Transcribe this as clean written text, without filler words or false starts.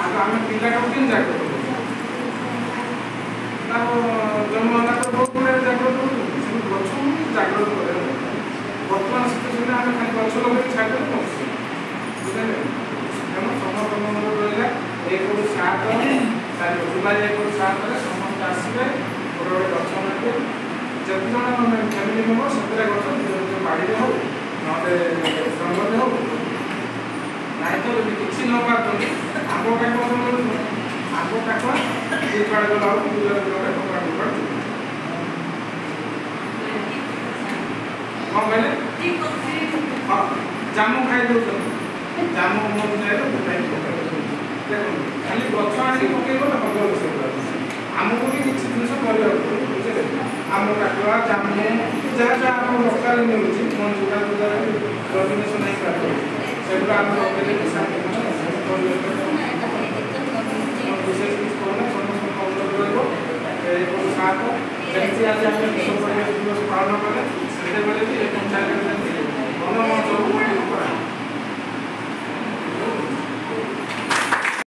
ତାକୁ ଆମେ ପିଲାଟାକୁ କେମିତି ଜାଗ୍ରତ କରୁଛୁ? ତାକୁ ଜନ୍ମ ହେଲା ପରେ ବହୁତ ଗୁଡ଼ାଏ ଜାଗ୍ରତ କରୁଛୁ, ସେମିତି ଗଛକୁ ବି ଜାଗ୍ରତ କରିବାକୁ ଦରକାର। ବର୍ତ୍ତମାନ ସିଚୁଏସନରେ ଆମେ ଖାଲି ଗଛ ଲଗେଇକି ଛାଡ଼ିଦେଲେ ବଞ୍ଚୁଛୁ, ବୁଝିଲେ? ତେଣୁ ସମସ୍ତଙ୍କ ଅନୁରୋଧ ରହିଲା, 1ରୁ 7 ତାରିଖ, ଜୁଲାଇ 1ରୁ 7ରେ ସମସ୍ତେ ଆସିବେ, ଗୋଟେ ଗୋଟେ ଗଛ ନେବେ। ଯେତେ ଜଣ ଫ୍ୟାମିଲି ମେମ୍ବର ସେତେଟା ଗଛ ନିଜ ନିଜ ବାଡ଼ିରେ ହଉ, ନହେଲେ ଜଙ୍ଗଲରେ ହଉ, ନାହିଁ ତ ଯଦି କିଛି ନ ପାରୁଛନ୍ତି, ଆମ୍ବ କାକୁଆ ତ ମିଳୁଥିବ, ଆମ୍ବ କାକୁଆ ଯିଏ ଯୁଆଡ଼େ ଗଲା ବେଳକୁ ବିଲରେ ବିଲରେ ଫୋପାଡ଼ି ଫୋପାଡ଼ି। କ'ଣ କହିଲେ? ହଁ, ଜାମୁ ଖାଇ ଦେଉଛନ୍ତି, ଜାମୁ ମଞ୍ଜି ଗୋଟାଇ ପକାଇ ଦେଉଛନ୍ତି। ଦେଖନ୍ତୁ, ଖାଲି ଗଛ ଆଣିକି ପକେଇଗଲେ ହବ ସେଗୁଡ଼ା, ଆମକୁ ବି କିଛି ଜିନିଷ କରିବାକୁ ପଡ଼ିବ, ବୁଝିଲେ? ଆମ୍ବ କାକୁଆ, ଜାମୁ, ଯାହା ଯାହା ଆମ ଲୋକାଲ ମିଳୁଛି, ମଞ୍ଜିଟା ଯେଉଁଟା ଜର୍ମିନେସନ୍ ହେଇପାରିବ, ସେଗୁଡ଼ା ଆମେ ଲଗେଇଲେ ବି ବିଶେଷ କିଛି କହୁନା। ସମସ୍ତଙ୍କ ଅନୁରୋଧ ରହିବ 1ରୁ 7, ଯେମିତି ଆଜି ଆମେ ବିଶ୍ୱ ପରିବେଶ ଦିବସ